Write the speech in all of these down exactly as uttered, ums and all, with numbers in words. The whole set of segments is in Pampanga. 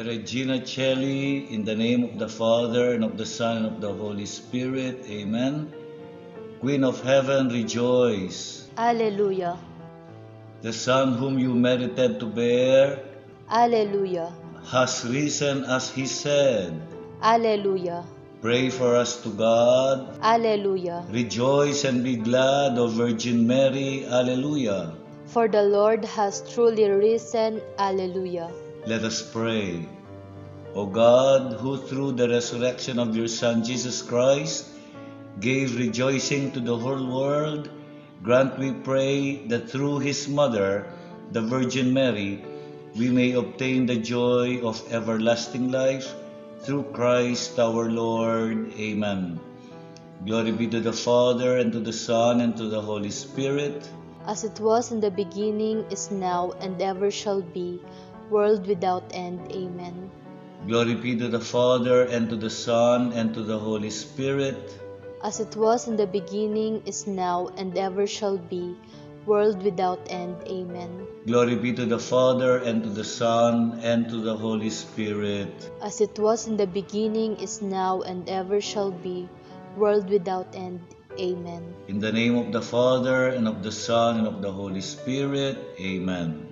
Regina Caeli, in the name of the Father, and of the Son, and of the Holy Spirit. Amen. Queen of Heaven, rejoice. Alleluia. The Son whom you merited to bear Alleluia. Has risen as he said. Alleluia. Pray for us to God. Alleluia. Rejoice and be glad, O Virgin Mary. Alleluia. For the Lord has truly risen. Alleluia. Let us pray. O God, who through the resurrection of your Son Jesus Christ gave rejoicing to the whole world, grant, we pray, that through his mother, the Virgin Mary, we may obtain the joy of everlasting life through Christ our Lord. Amen. Glory be to the Father, and to the Son, and to the Holy Spirit. As it was in the beginning, is now, and ever shall be, world without end. Amen. Glory be to the Father, and to the Son, and to the Holy Spirit. As it was in the beginning, is now, and ever shall be, world without end. Amen. Glory be to the Father, and to the Son, and to the Holy Spirit. As it was in the beginning, is now, and ever shall be, world without end. Amen. In the name of the Father, and of the Son, and of the Holy Spirit. Amen.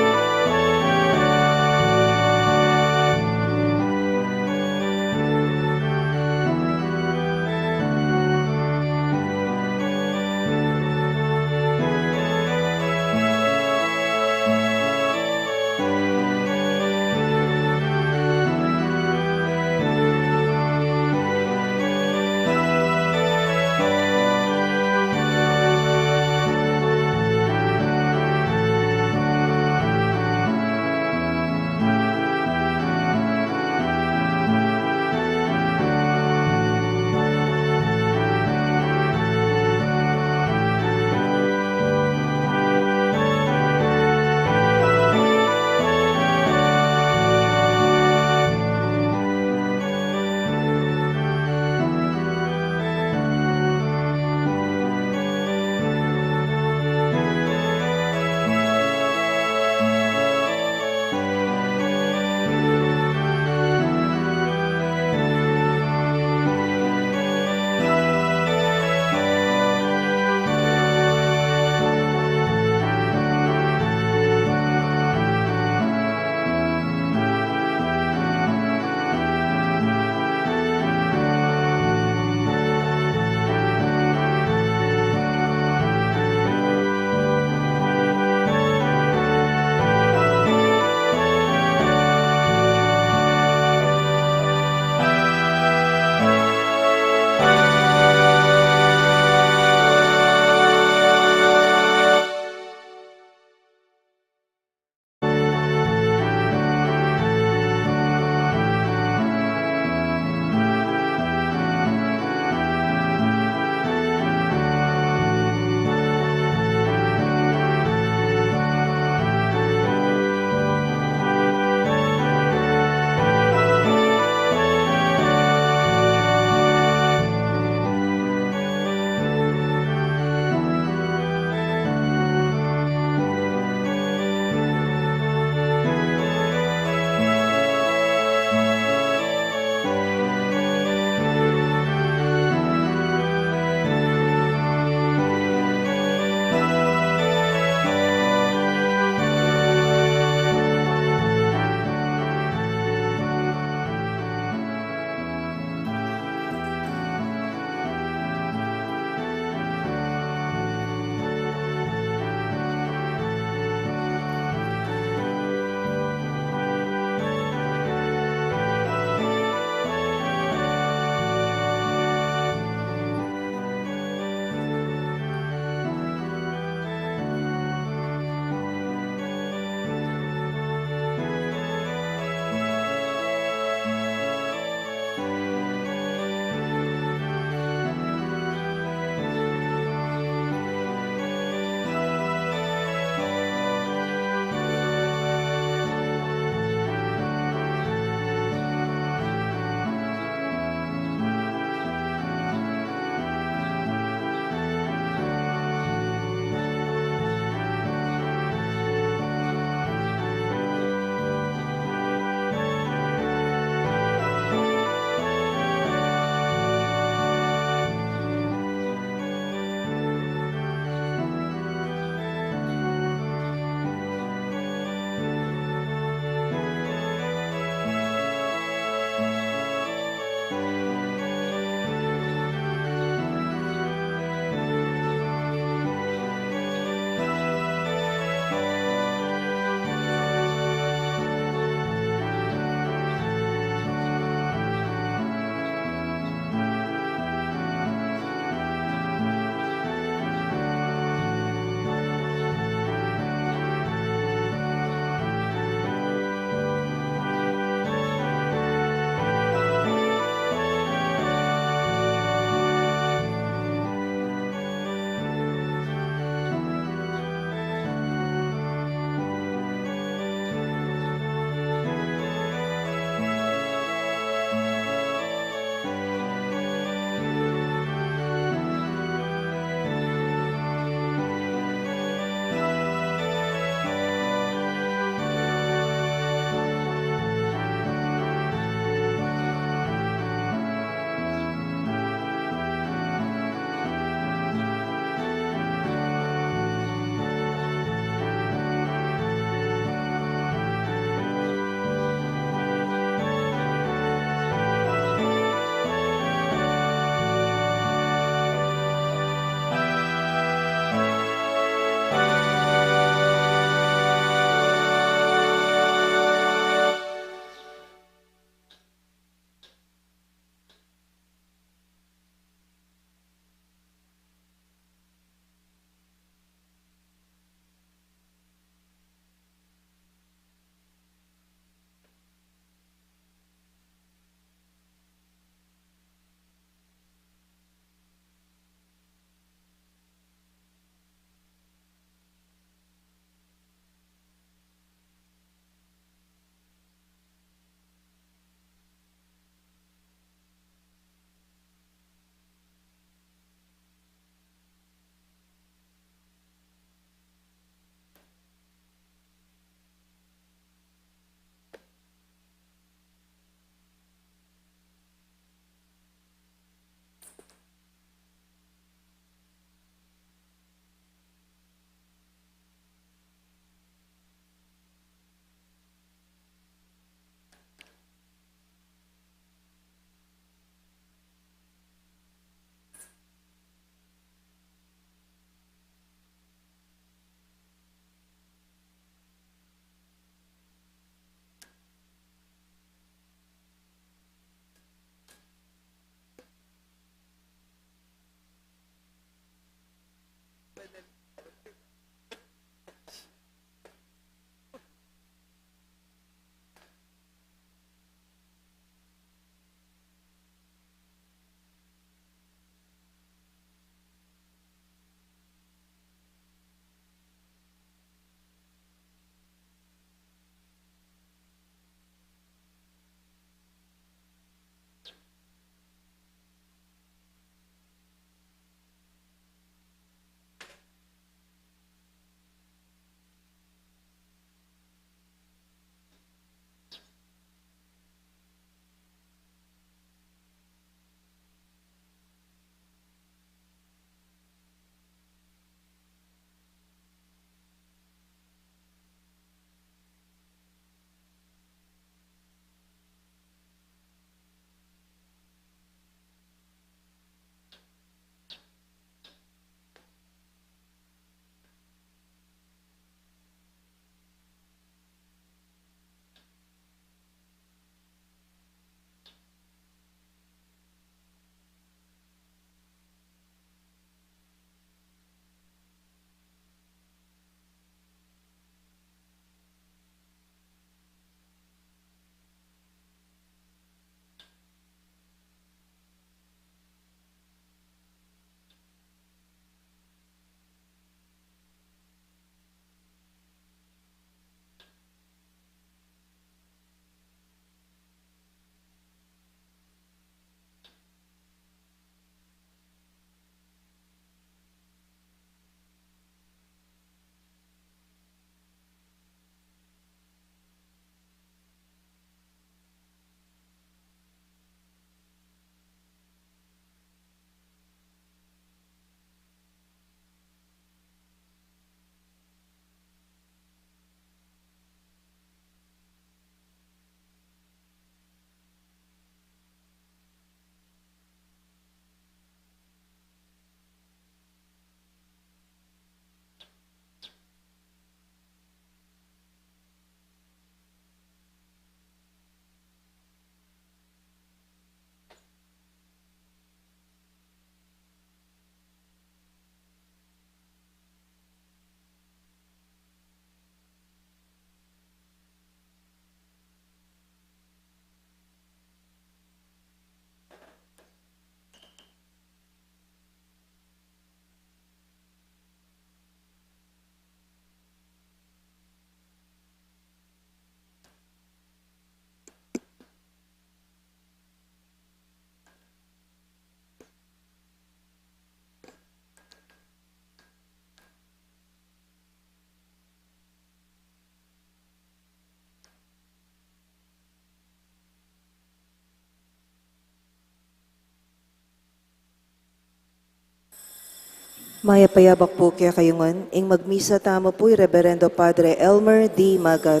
Mayap a yabak pu kekayu ngan. Ing magmisa tamu pu i Reberendo Padre Elmer D. Magat.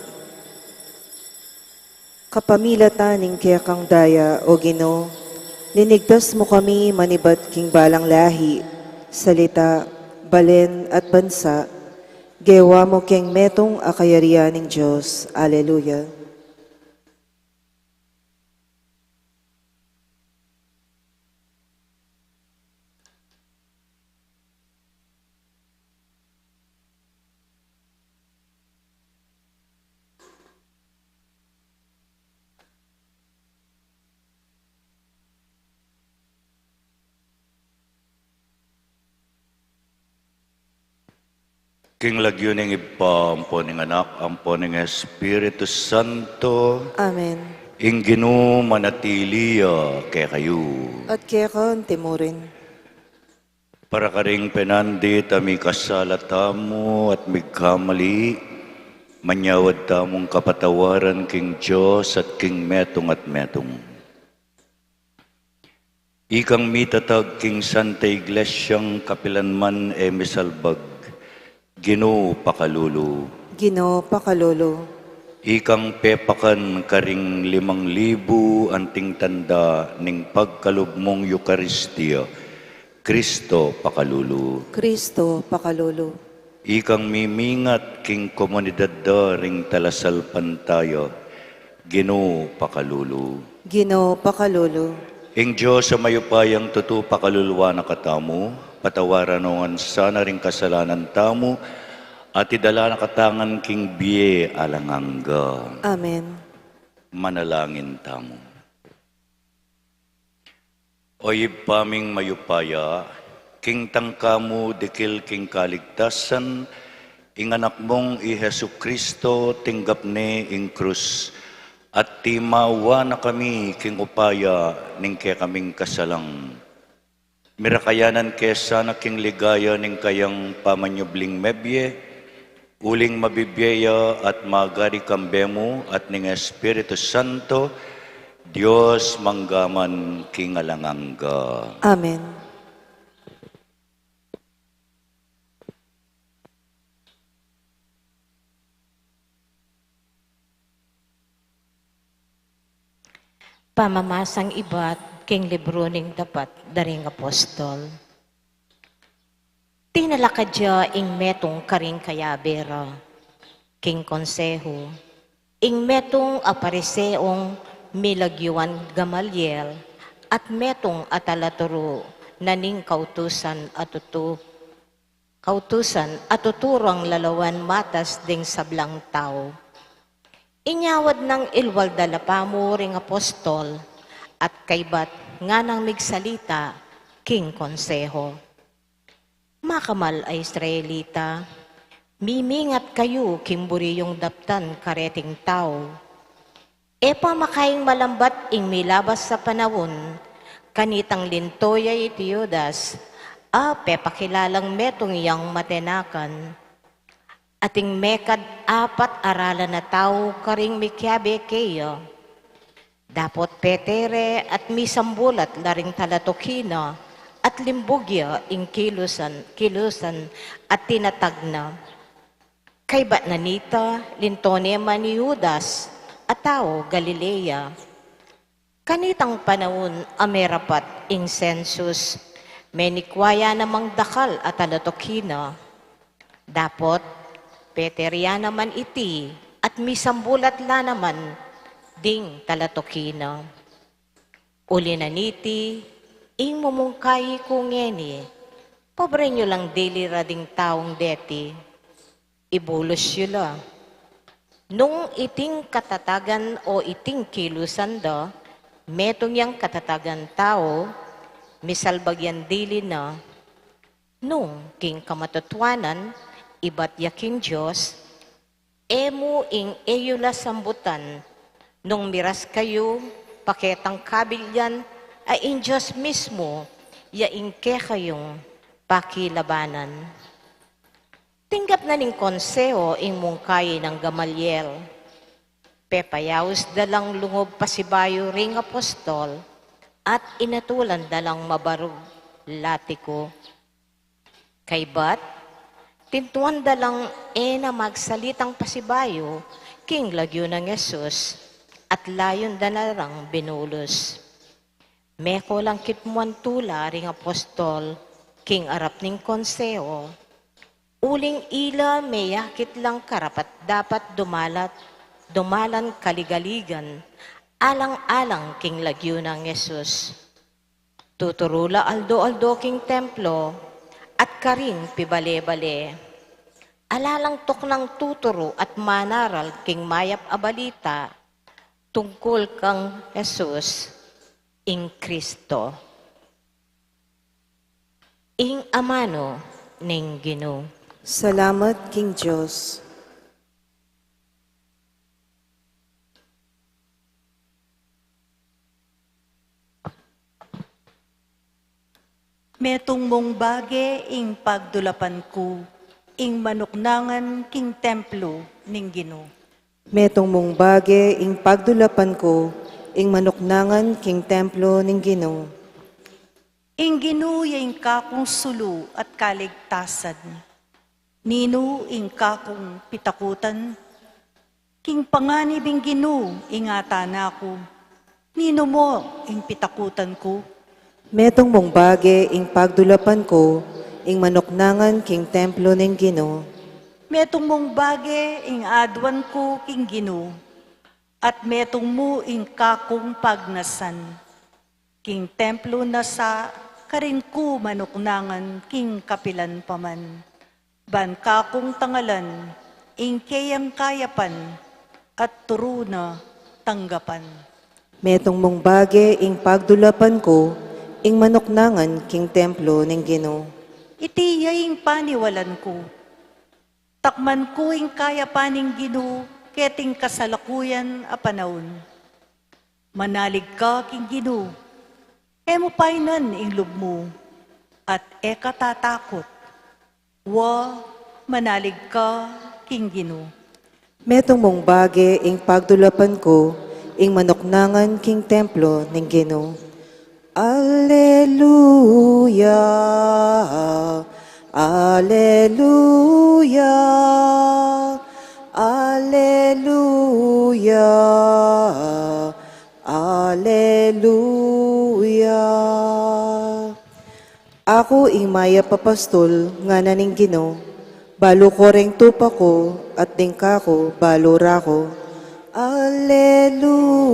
Kapamilatan ning kekang daya, O Ginu, linigtas mu kami manibat king balang lahi, salita, balen, at bansa, gewa mu keng metung a kayarian ning Dios. Aleluya. King lagyu ning Ibpa, ampo ning Anak, ampo ning Espiritu Santo. Amen. Ing Ginu manatili ya kekayu. At keka antimurin. Para karing penandit a mikasala tamu at migkamali, manyawad tamung kapatawaran king Dios at king metung at metung. Ikang mitatag king Santa Iglesia, kapilan man e misalbag, Ginu pakalulu. Ginu pakalulu. Ikang pepakan karing limang libu anting tanda ning pagkalub mung Eukaristia, Kristo pakalulu. Kristo pakalulu. Ikang mimingat king komunidad da ring talasalpantaya, Ginu pakalulu. Ginu pakalulu. Ing Dios a mayupayang tutu pakaluluan na katamu, patawaran no ngan sana ring kasalanan tamu, at idala na katamu ngan king bie alang angga. Amen. Manalangin tamu. O Ibpa ming mayupaya, king tangka mu dikil king kaligtasan ing Anak mung i Jesucristo, tinggap ne ing krus, at timawa na kami king upaya ning kekaming kasalang. Mirakayanan ke sana king ligaya ning kayang pamanyubling mebie, uling mabibie ya at magari kambe mu at ning Espiritu Santo, Dios mangga man king alang angga. Amen. Pamamasang ibat king libru ning Dapat da ring Apostol. Tinalakad ya ing metung karing kayabe ra king konseho, ing metung a Pariseong milagyuan Gamaliel, at metung a talaturu na ning kautusan a tutu, kautusan a tuturung lalawan matas ding sablang tau. Inyawad nang ilwal da la pamu ring apostol, at kaybat nganang migsalita king konseho. Makamal a Israelita, mimingat kayu king buri yung daptan kareting tau. E pa makaing malambat ing milabas a panaun, kanitang linto ya i Teudas, a pepakilalang metung yang matenakan. Ating mekad apat a ralan a tau karing mikiabe keya. Dapot pete re at misambulat la ring talatuki na, at limbug ya ing kilusan, kilusan at tinatag na. Kaybat na nita, linto ne man i Judas, a tau Galilea. Kanitang panaun a merapat ing sensus, menikwa ya namang dakal a talatuki na. Dapot, pete re ya naman iti, at misambulat la naman ding talatuki na. Uli na niti, ing mumungkayi ku ngeni, pobren yu lang dili ra ding taung deti. Ibulus yu la. Nung iting katatagan o iting kilusan da, metung yang katatagan tau, misalbag yang dili na. Nung king kamatutuanan, ibat ya king Dios, e mu ing e yu la sambutan, nung miras kayu, paketang kabilyan, a ing Dios mismu, ya ing kekayung pakilabanan. Tinggap na ning konseho ing mungkayi nang Gamaliel. Pepayaus da lang lungub pasibayu ring apostol, at inatulan da lang mabarug latiku. Kaybat, tintuan da lang e na magsalitang pasibayu king lagyu nang Jesus, at layun da na lang binulus. Meko lang kitmuan tula ring apostol king arap ning konseho, uling ila meyakit lang karapat-dapat dumalat, dumalan kaligaligan, alang-alang king lagyu nang Jesus. Tuturu la aldo-aldo king templo, at karin pibale-bale. Ala lang tuknang tuturu at manaral king mayap a balita tungkul kang Jesus, ing Kristo. Ing amanu ning Ginu. Salamat king Dios. Metung mung bage ing pagdulapan ku, ing manuknangan king templo ning Ginu. Metung mung bage ing pagdulapan ku, ing manuknangan king templo ning Ginu. Ing Ginu ya ing kakung sulu at kaligtasan. Ninu ing kakung pitakutan? King panganib ing Ginu ing atana ku. Ninu mo ing pitakutan ku? Metung mung bage ing pagdulapan ku, ing manuknangan king templo ning Ginu. Metung mung bage ing aduan ku king Ginu, at metung mu ing kakung pagnasan. King templo na sa karin ku manuknangan king kapilan pa man. Ban kakung tangalan ing keyang kayapan at turu na tanggapan. Metung mung bage ing pagdulapan ku, ing manuknangan king templo ning Ginu. Iti ya ing paniwalan ku. Takman ku ing kayapan ning Ginu keting kasalakuyan a panaun. Manalig ka king Ginu, e mu painan ing lub mu, at e ka tatakut. Wa, manalig ka king Ginu. Metung mung bage ing pagdulapan ku, ing manuknangan king templo ning Ginu. Alleluia, alleluia, alleluia, alleluia. Aku ing mayap a pastul, ngana ning Ginu, balu ko reng tupa ku, at ding kaku balu ra ku. Alleluia,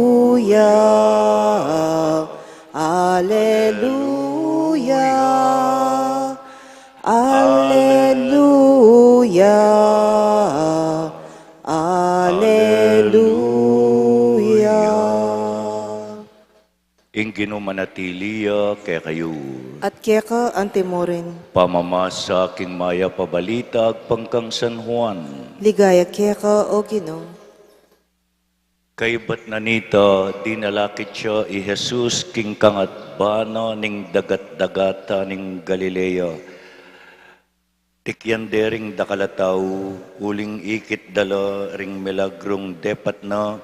alleluia, alleluia, alleluia. Ing Ginu manatili ya kekayu. At keka antimurin. Pamamasa king mayap a balita agpang kang San Juan. Ligaya keka, o Ginu. Kaybat na nita, dinala kitsa i Jesus king kangatbana ning dagat-dagatan ning Galilea. Tikyan de ring dakal a tau, uling ikit da la ring milagrung depat na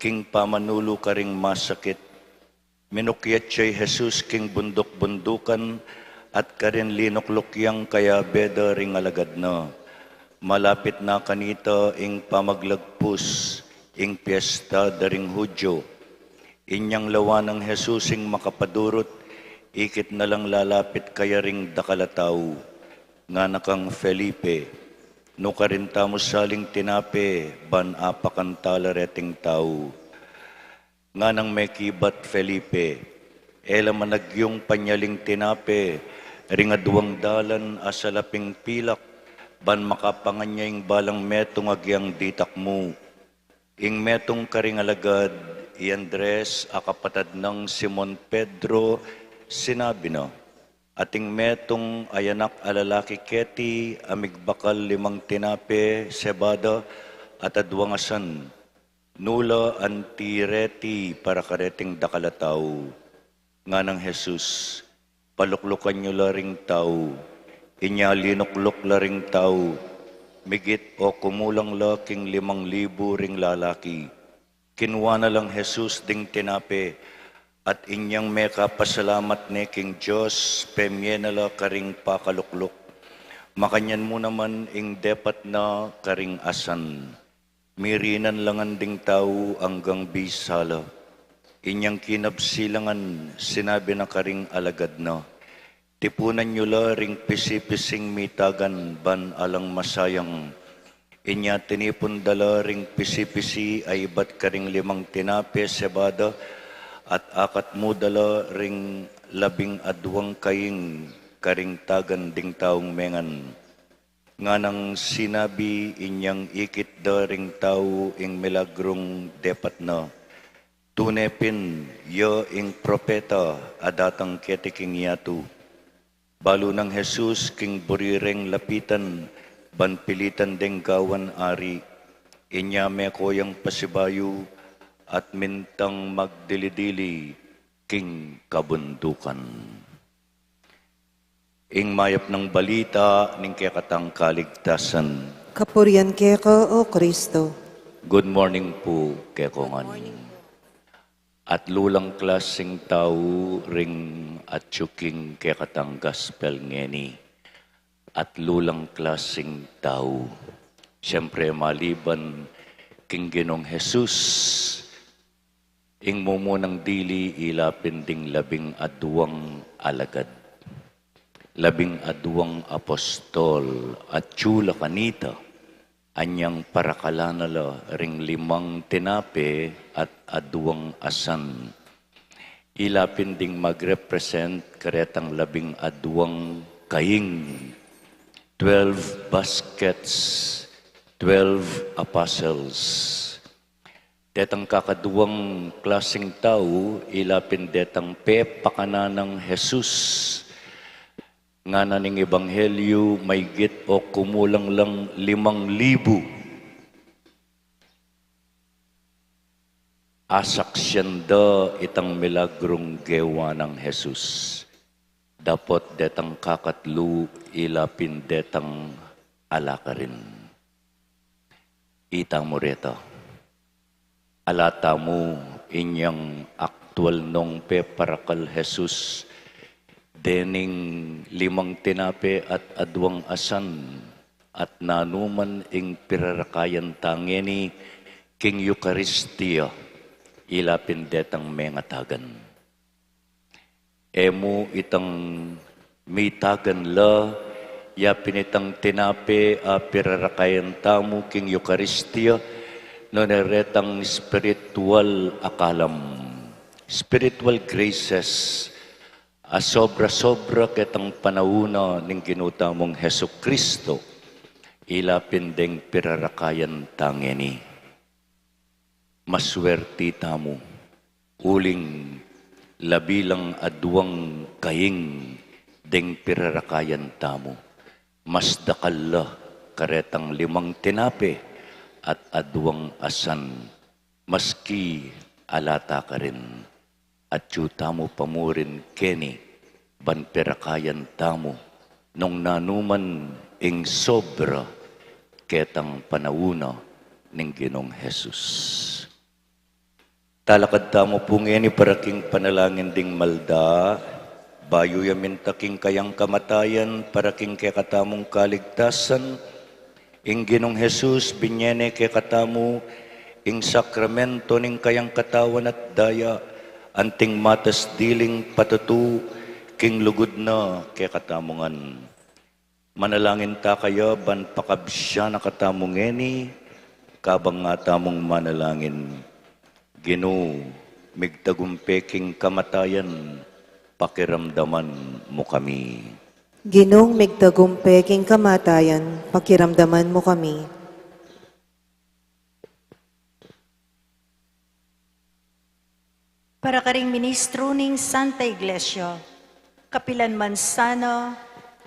king pamanulu karing masakit. Minukyat ya i Jesus king bunduk-bundukan, at karin linukluk yang kayabe da ring alagad na. Malapit na kanita ing pamaglagpus, ing piesta da ring Judio. Inyang lawan nang Jesus ing makapadurut, ikit na lang lalapit kaya ring dakal a tau. Ngana kang Felipe, "Nukarin tamu saling tinape, ban apakan ta la reting tau?" Nganang mekibat Felipe, "E la managyung panyaling tinape ring aduang dalan a salaping pilak, ban makapangan ya ing balang metung agyang ditak mu?" Ing metung karing alagad, i Andres a kapatad nang Simon Pedro, sinabi na, "Ating metung a anak a lalaki keti a migbakal limang tinape, sebada, at aduang asan. Nu la anti reti para kareting dakal a tau?" Nganang Jesus, "Paluklukan yu la ring tau." Inya linukluk la ring tau, migit o kumulang la king limang libu ring lalaki. Kinua na lang Jesus ding tinape, at inyang mekapasalamat ne king Dios, pemie na la karing pakalukluk. Makanyan mu naman ing depat na karing asan. Mirinan la ngan ding tau anggang bisala. Inyang kinabsilangan, sinabi na karing alagad na, "Tipunan yu la ring pisi-pising mitagan ban alang masayang." Inya tinipun da la ring pisi-pisi a ibat karing limang tinape sebada, at akat mu da la ring labing aduang kaing karing tagan ding taung mengan. Nganang sinabi inyang ikit da ring tau ing milagrung depat na, "Tune pin, ya ing propeta a datang keti king yatu." Balu nang Jesus king buri reng lapitan, ban pilitan deng gawan ari. Inya meko yang pasibayu, at mintang magdili-dili king kabundukan. Ing mayap nang balita ning kekatang kaligtasan. Kapurian keka, O Kristo. Good morning pu kekongan. Atlu lang klasing tau ring atyu king kekatang gospel ngeni. Atlu lang klasing tau. Siyempre, maliban king Ginung Jesus, ing mumunang dili ila pin ding labing aduang alagad, labing aduang apostol, atyu la kanita, anyang parakalan na la ring limang tinape at aduang asan. Ila pin ding magrepresent karetang labing aduang kaing, twelve baskets, twelve apostles. Detang kakaduang klasing tau, ila pin detang pepakanan nang Jesus. Ngana ning ebanghelyu, maygit o kumulang lang limang libu. Asaksian da itang milagrung gewa nang Jesus. Dapot detang kakatlu, ila pin detang ala karin. Ita mu reta. Ala tamu inyang aktual nong peparakal Jesus dening limang tinape at aduang asan, at nanuman ing pirarakayan ta ngeni king Eukaristia, ila pin detang mengatagan. E mu itang mitagan la, ya pin itang tinape a pirarakayan tamu king Eukaristia, nune retang spiritual a kalam, spiritual graces, a sobra-sobra ketang panaun na ning Ginu tamung Jesucristo, ila pin deng pirarakayan ta ngeni. Maswerti tamu, uling labi lang aduang kaing deng pirarakayan tamu, mas dakal la karetang limang tinape at aduang asan, maski ala ta karin. Atyu tamu pa murin keni, ban pirakayan tamu nung nanuman ing sobra ketang panaun na ning Ginung Jesus. Talakad tamu pu ngeni para king panalangin ding malda, bayu ya minta king kayang kamatayan para king kekatamung kaligtasan, ing Ginung Jesus, binye ne kekatamu ing sakramento ning kayang katawan at daya, anting matas diling patutu king lugud na kekatamu ngan. Manalangin ta kaya ban pakabsian na katamu ngeni, kabang nga tamung manalangin. Ginu, migtagumpe king kamatayan, pakiramdaman mu kami. Ginung migtagumpe king kamatayan, pakiramdaman mu kami. Para karing ministro ning Santa Iglesia, kapilan man sana,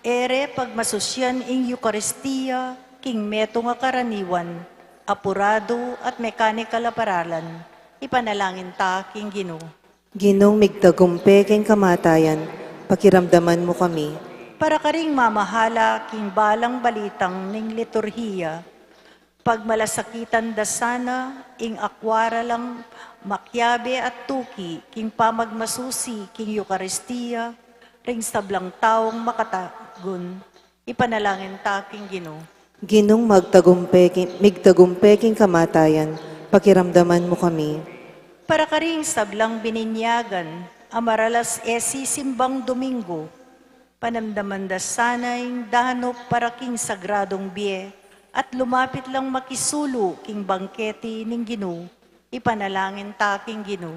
e re pagmasusian ing Eukaristia king metung a karaniwan, apuradu at mekanikal a paralan, ipanalangin ta king Ginu. Ginung migtagumpe king kamatayan, pakiramdaman mu kami. Para karing mamahala king balang balitang ning liturhiya, pagmalasakitan da sana ing akwa ra lang makiabe at tuki king pamagmasusi king Eukaristia ring sablang taung makatagun. Ipanalangin ta king Ginu. Ginung magtagumpe ki-, migtagumpe king kamatayan, pakiramdaman mu kami. Para karing sablang bininyagan a maralas e sisimbang Domingo, panamdaman da sana ing danup para king sagradong bie, at lumapit lang makisulu king bangketi ning Ginu, ipanalangin ta king Ginu.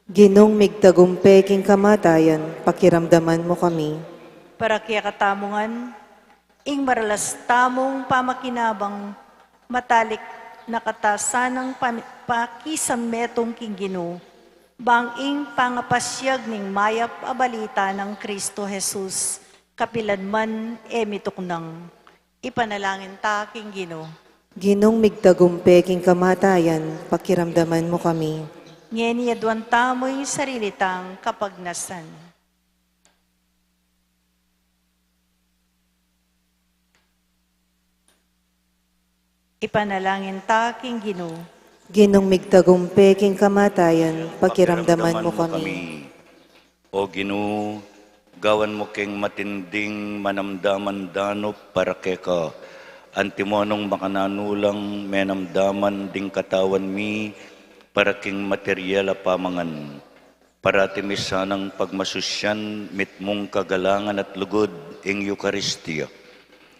Ginung migtagumpe king kamatayan, pakiramdaman mu kami. Para kekatamu ngan, ing maralas tamung pamakinabang, matalik na kata sanang pam-, pakisametung king Ginu, bang ing pangapasyag ning mayap a balita nang Kristo Jesus, kapilan man e mituknang. Ipanalangin ta king Ginu. Ginung migtagumpe king kamatayan, pakiramdaman mu kami. Ngeni aduan tamu ing sarili tang kapagnasan. Ipanalangin ta king Ginu. Ginung migtagumpe king kamatayan, pakiramdaman mu kami. O Ginu, gawan mu keng matinding manamdaman danup para keka, antimo nung makananu lang menamdaman ding katawan mi para king material a pamangan. Parati mi sanang pagmasusyan mitmung kagalangan at lugud ing Eukaristia.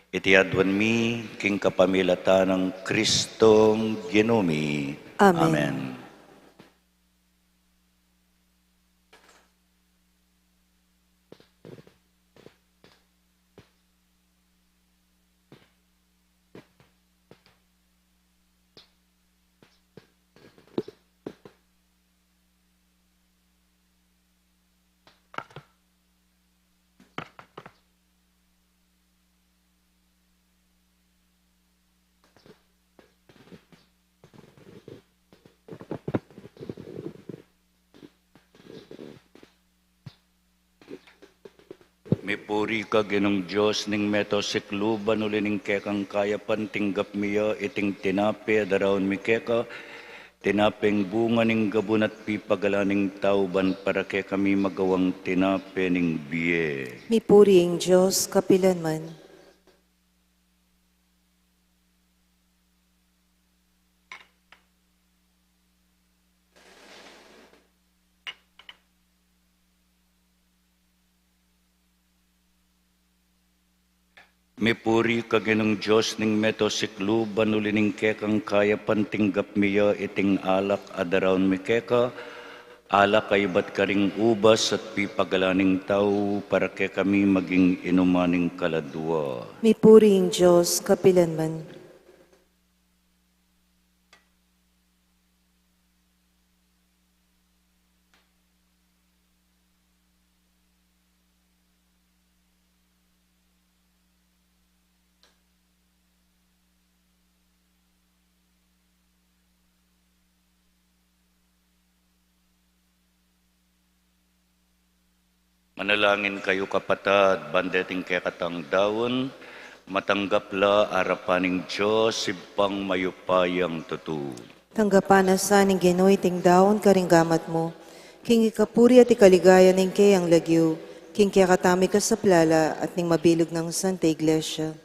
Iti aduan mi king kapamilatan nang Kristong Ginu mi. Amen. Amen. Mipuri ka, Ginung Dios ning meto sikluban, uli ning kekang kayapan tinggap mi ya iting tinape a daraun mi keka, tinapeng bunga ning gabun at pipagalan ning tau, ban para kekami magawang tinape ning bie. Mipuri ing Dios kapilan man. Mipuri ka, Ginung Dios ning meto sikluban, uli ning kekang kayapan tinggap mi ya iting alak a daraun mi keka, alak a ibat karing ubas at pipagalan ning tau, para kekami maging inuman ning kaladua. Mipuri ing Dios kapilan man. Manalangin kayu, kapatad, ban deting kekatang daun, matanggap la arapan ning Dios, Ibpang mayupayang tutu. Tanggapan na sa ning Ginu iting daun karing gamat mu, king ikapuri at ikaligaya ning keyang lagyu, king kekatamung kasaplalan at ning mabilug nang Santa Iglesia.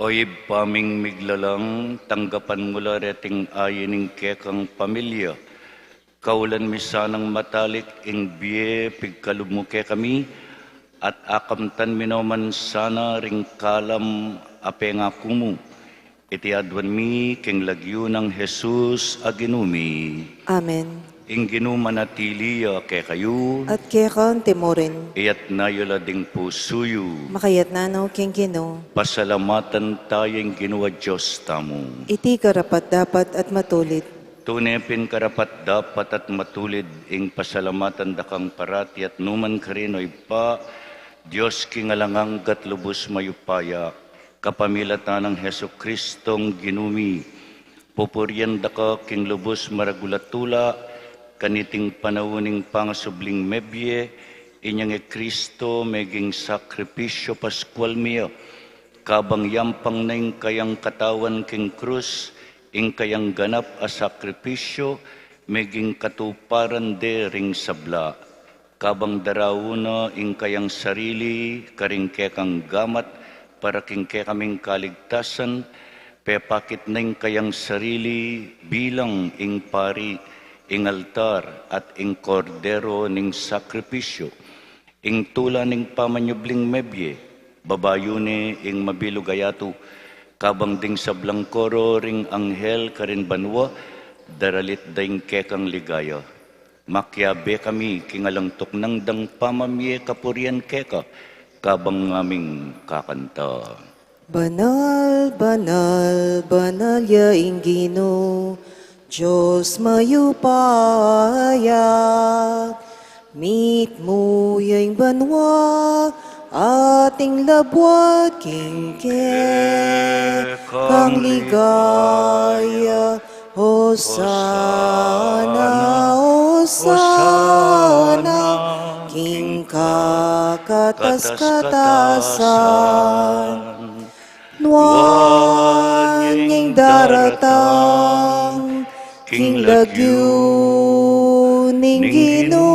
O Ibpa ming miglalang, tanggapan mu la reting ayin ning kekang pamilya. Kaulan mi sanang matalik ing bie pigkalub mu kekami, at akamtan mi no man sana ring kalam a pengaku mu. Iti aduan mi king lagyu nang Jesus a Ginu mi. Amen. Ing Ginu manatili ya kekayu. At keka mu rin. Iyatas yu la ding pusu yu. Makayatas no king Ginu. Pasalamatan taya ing Ginu a Dios tamu. Iti karapat-dapat at matulid. Tune pin karapat-dapat at matulid ing pasalamatan da kang parati at nu man karin, o Ibpa, Dios king alang angga at lubus mayupaya, kapamilatan nang Jesucristong Ginu mi. Pupurian da ka king lubus maragul a tula, kaniting panaun ning pangasubling mebie, inyang i Cristo meging sakripisyu paskual mi ya, kabang yampang na ing kayang katawan king krus, ing kayang ganap a sakripisyu, meging katuparan de ring sabla. Kabang daraun na ing kayang sarili karing kekang gamat, Para king kekaming kaligtasan, pepakit na ing kayang sarili bilang ing pari, ing altar, at ing kordero ning sakripisyu, ing tula ning pamanyubling mebie, babayu ne ing mabilug a yatu, kabang ding sablang koro ring anghel karin banua, daralit da ing kekang ligaya. Makiabe kami king alang tuknang dang pamamie kapurian keka, kabang ngaming kakanta. Banal, banal, banal ya ing Ginu, Dios mayupaya. Mitmu ya ing banua, at ing labuad king kekang ligaya. Hosana, Hosana, king kakatas-katasan. Nuan ing daratang king lagyu ning Ginu.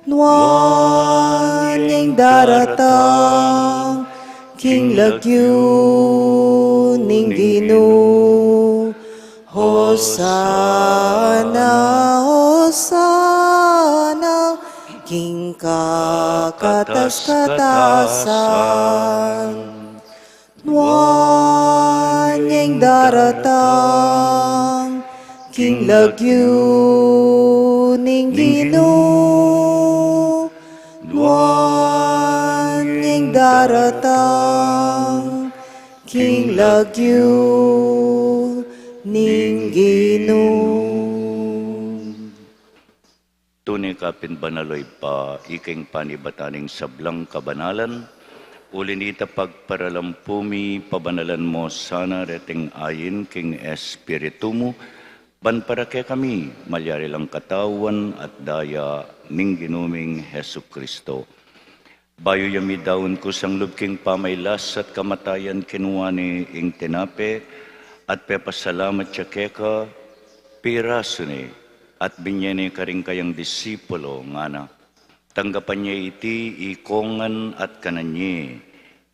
Nuan ing daratang king lagyu ning Ginu. Hosana, Hosana, king kakatas-katasan. Nuan ing daratang king lagyu ning Ginu. Nuan ing daratang king lagyu ning Ginu. Tune ka pin banal, o Ibpa, ika ing panibatan ning sablang kabanalan. Uli nita pagparalampu mi, pabanalan mo sana reting ain king Espiritu mu, ban para kekami malyari lang katawan at daya ning Ginu ming Jesucristo. Bayu ya midaun kusang lub king pamailas at kamatayan, kinua ne ing tinape, at pepasalamat ya keka, pirasu ne, at binye ne karing kayang disipulo, ngana: Tanggapan ye iti ikongan at kanan ye,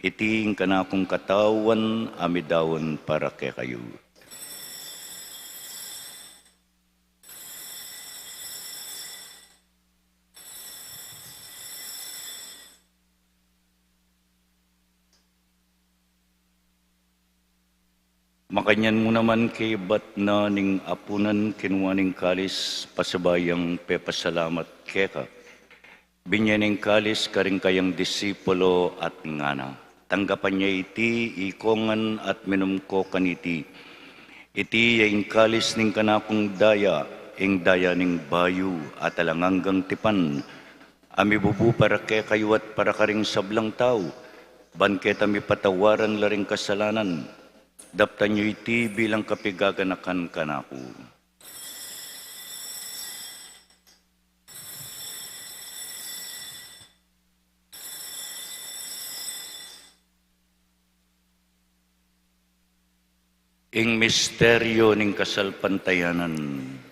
iti ing kanakung katawan a midaun para kekayu. Makanyan mu naman kaibat na ning apunan, kinua ne ing kalis, pasibayu yang pepasalamat keka, binye ne ing kalis karing kayang disipulo at ngana: Tanggapan ye iti ikongan at minum ko kaniti. Iti ya ing kalis ning kanakung daya, ing daya ning bayu at alang anggang tipan, a mibubu para kekayu at para karing sablang tau, ban keta mipatawaran la ring kasalanan. Daptan yu iti bilang kapigaganakan kanaku. Ing misteryu ning kasalpantayanan.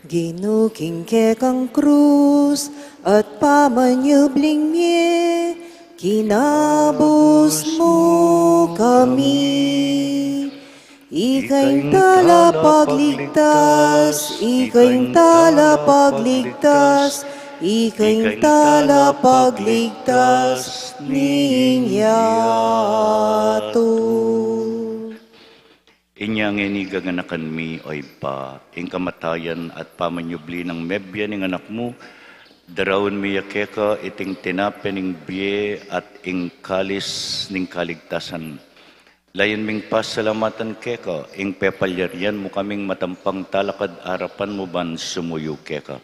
Ginu, king kekang krus at pamanyubling mie, kinabus mu kami. Ika ing talapagligtas, ika ing talapagligtas, ika ing talapagligtas ning yatu. Inya ngeni gaganakan mi, o Ibpa, ing kamatayan at pamanyubli nang mebie ning Anak mu, daraun mi ya keka iting tinape ning bie at ing kalis ning kaligtasan. Layun ming pasalamatan keka ing pepalyarian mu kaming matampang talakad arapan mu ban sumuyu keka.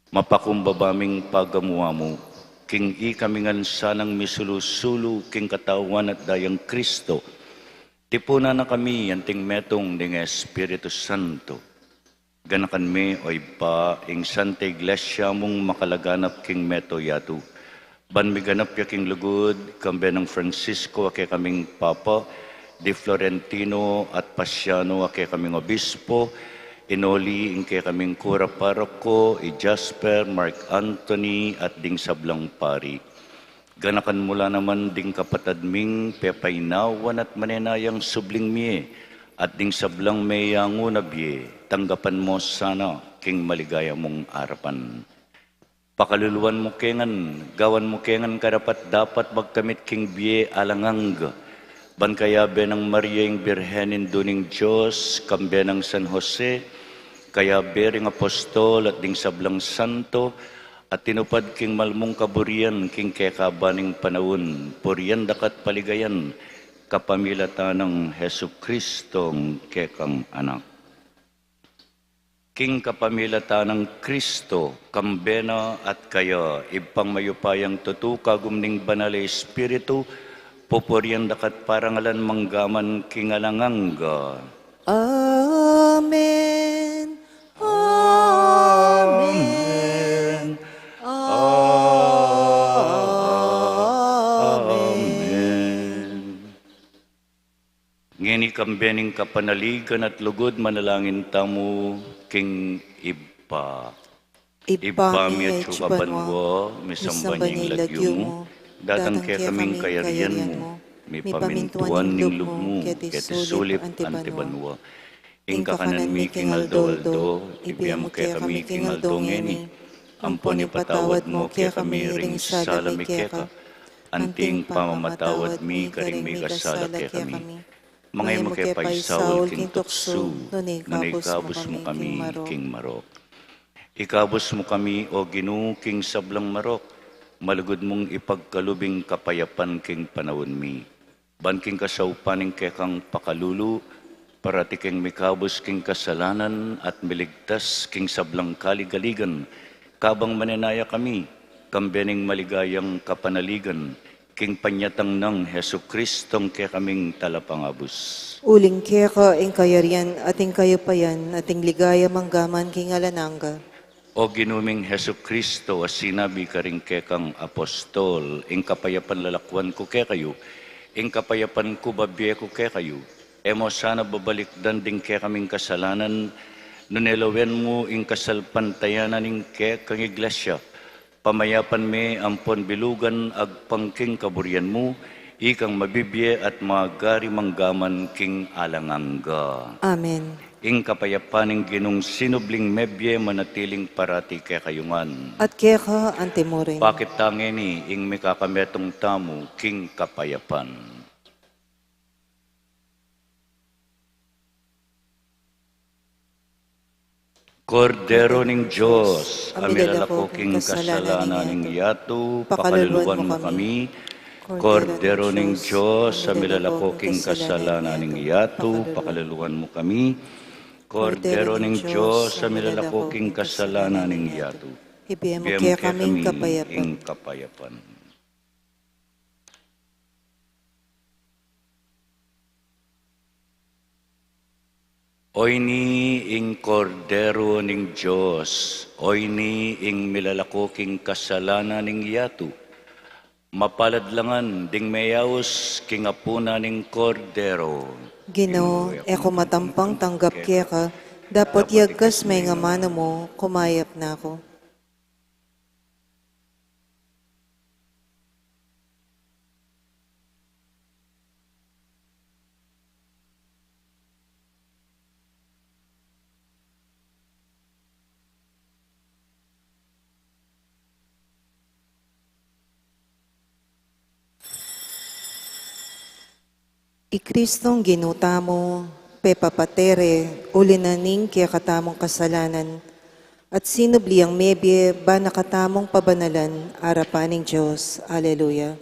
Mapakumbaba ming pagamu-amu king ikami ngan sanang misulu-sulu king katawan at dayang Kristo. Tipunan na kami anting metung ning Espiritu Santo. Ganakan me, o Ibpa, ing Santa Iglesia mung makalaganap king mabilug a yatu, ban miganap ya king lugud, kambe nang Francisco a kekaming Papa, di Florentino at Pasiano a kekaming Obispo, i Noli ing kekaming Kura Paroko, i Jasper, Mark Anthony, at ding sablang pari. Ganakan mu la naman ding kapatad ming pepainawan at manenayang subling mie, at ding sablang meyangu na bie, tanggapan mu sana king maligaya mung arapan. Pakaluluan mu ke ngan, gawan mu ke ngan karapat-dapat magkamit king bie alang angga. Ban kayabe nang Maria ing Birhen, Indu ning Dios, kambe nang San Jose, kayabe ring apostol at ding sablang santo, at tinupad king malmung kaburian king kekaban ning panaun, purian da ka at paligayan, kapamilatan nang Jesucristong kekang Anak. King kapamilatan nang Kristo, kambe na at kaya, Ibpang mayupayang tutu, kagum ning Banal a Espiritu, pupurian da ka at parangalan mangga man king alang angga. Amen. Amen. Amen. Ngeni kambe ning kapanaligan at lugud, manalangin tamu king Ibpa. Ibpa mi, atsu ka banua, misamban ya ing lagyu mu, datang kekami ing kayarian mu, mipamintuan ing lub mu, keti sulip anti banua. Ing kakanan mi king aldo-aldo, ibie mu kekami king aldo ngeni, ampon ipatawad mu kekami ring sala mi keka, anti ing pamamatawad mi karing mikasala kekami. Manga e mu ke paisaul king tuksu, nune ikabus mu kami king marok. Ikabus mu kami, O Ginu, king sablang marok, malugud mung ipagkalub ing kapayapan king panaun mi. Ban king kasaupan ning kekang pakalulu, parati keng mikabus king kasalanan at miligtas king sablang kaligaligan, kabang manenaya kami, kambe ning maligayang kapanaligan, king panyatang nang Jesucristong kekaming Talapangabus. Uling keka ing kayarian at ing kayupayan at ing ligaya mangga man king alang angga. O Ginu ming Jesucristo, a sinabi karing kekang apostol, ing kapayapan lalakwan ku kekayu, ing kapayapan ku babie ku kekayu, e mu sana babalikdan ding kekaming kasalanan, nune lawen mu ing kasalpantayanan ning kekang Iglesia, pamayapan me ampon bilugan agpang king kaburian mu, ikang mabibie at magari mangga man king alang angga. Amen. Ing kapayapan ning Ginung sinubling mebie manatiling parati kekayu ngan. At keka anti mu rin. Pakit ta ngeni ing mikakametung tamu king kapayapan. Kordero ning Dios, a milalako king kasalanan ning yatu, pakaluluan mu kami. Kordero ning Dios, a milalako king kasalanan ning yatu, pakaluluan mu kami. Kordero ning Dios, a milalako king kasalanan ning yatu, ibie mu kekami ing kapayapan. Oyni ing Kordero ning Dios, oyni ing milalako king kasalanan ning yatu. Mapalad la ngan ding meyaus king apunan ning Kordero. Ginu, e ku matampang tanggap keka, dapot iyagkas me ing amanu mu, kumayap na ku. I Kristong Ginu tamu, pepapate re uli na ning kekatamung kasalanan, at sinubli yang mebie bana katamung pabanalan arapan ning Dios. Aleluya.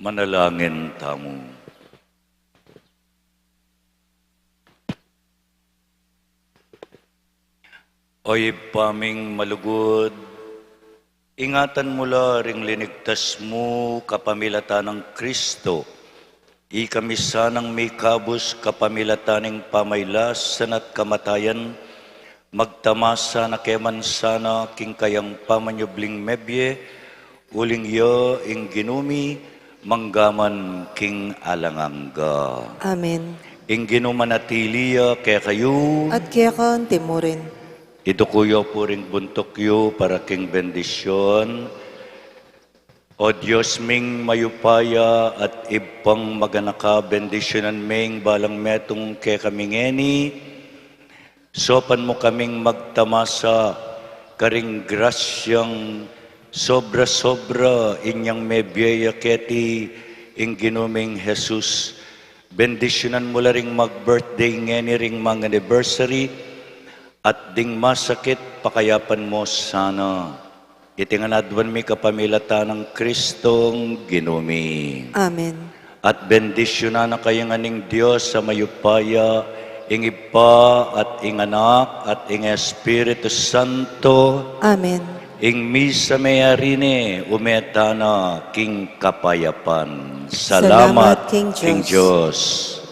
Manalangin tamu. O Ibpa ming malugud, ingatan mu la ring linigtas mu kapamilatan nang Kristo, ikami sanang mikabus kapamilatan ning pamailasan at kamatayan, magtamasa na ke man sana king kayang pamanyubling mebie, uling ya ing Ginu mi, manggaman king alang angga. Amen. Ing Ginu manatili ya kekayu. At keka antimurin. Iduku yu pu ring buntuk yu para king bendisyun. O Dios ming mayupaya at Ibpang maganaka, bendisyunan me ing balang metung kekami ngeni. Saupan mu kaming magtamasa karing grasyang sobra-sobra inyang mebie ya keti ing Ginu ming Jesus. Bendisyunan mu la ring mag-birthday ngeni, ring mag-anniversary, at ding masakit, pakayapan mu sana. Iti ngan aduan mi kapamilatan nang Kristong Ginu mi. Amen. At bendisyunan na kayu ngan ning Dios a mayupaya, ing Ibpa at ing Anak at ing Espiritu Santo. Amen. Ing misa meyari ne, ume tana king kapayapan. Salamat king Dios.